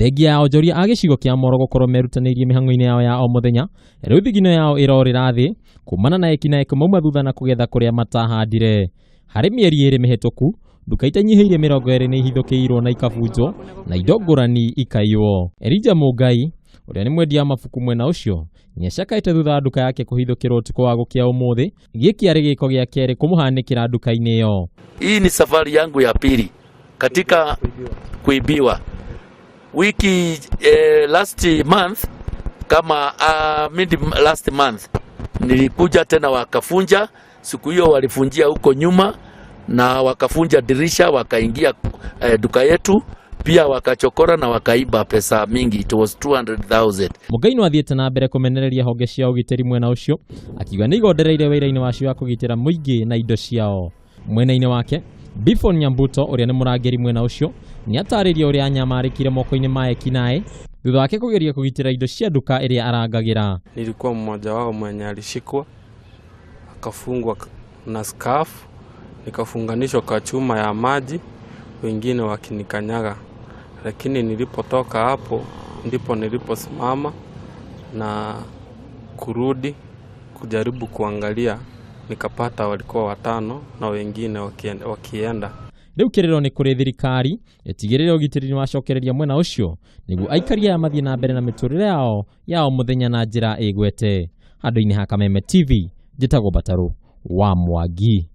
Thengia ya onjoria a gĩcigo kĩa Moro gũkorwo merutanĩirie mĩhang'o-inĩ yao ya o mũthenya, rĩu thigino yao ĩrorĩra thĩ kumana na ekinaĩ kũmauma thutha na kũgetha kũrĩa matahandire. Harĩ mĩeri ĩrĩ mĩhĩtũku, nduka itanyihĩirie 20 nĩ ihithũkĩirwo na ikabunjwo na indo ngũrani ikaiywo. Elijah Mũngai, ũrĩa nĩ mwendia wa mabuku mwena ũcio, nĩacakaĩte thutha wa nduka yake kũhithũkĩrwo ũtukũ wa gũkĩa ũmũthĩ. Gĩkĩ arĩ gĩko gĩa kerĩ kũmũhanĩkĩra nduka-inĩ ĩyo. Hii ni safari yangu ya pili katika kuibiwa. Wiki last month kama mid last month nilikuja tena wakafunja. Siku hiyo walifunjia huko nyuma na wakafunja dirisha wakaingia duka yetu pia wakachokora na wakaiba pesa mingi, it was 200,000. Mũngai no athiĩte na mbere kũmenereria honge cia ũgitĩri mwena ũcio, akiuga nĩ igondereire wĩra-inĩ wacio wa kũgitĩra mũingĩ na indo ciao. Mwena-inĩ wake, Bifon Nyambuto ũrĩa nĩ mũrangĩri mwena ũcio nĩatarĩria ũrĩa anyamarĩkire moko-inĩ ma ekinaĩ thutha wake kũgeria kũgitĩra indo cia nduka ĩrĩa arangagĩra. Nilikuwa mmoja wao mwenye alishikwa akafungwa na scarf, nikafunganishwa kwa chuma ya maji, wengine wakinikanyaga, lakini nilipotoka hapo ndipo niliposimama na kurudi kujaribu kuangalia, nikapata walikuwa watano na wengine wakienda. Rĩu kĩrĩro nĩ kũrĩ thirikari ĩtigĩrĩre ũgitĩri nĩwacokereria mwena ũcio nĩguo aikari aya mathiĩ na mbere na mĩtũrĩre yao ya o mũthenya na njĩra ĩgwete. Handũ-inĩ ha Kameme TV, njĩtagwo Batarũ wa Mwangi.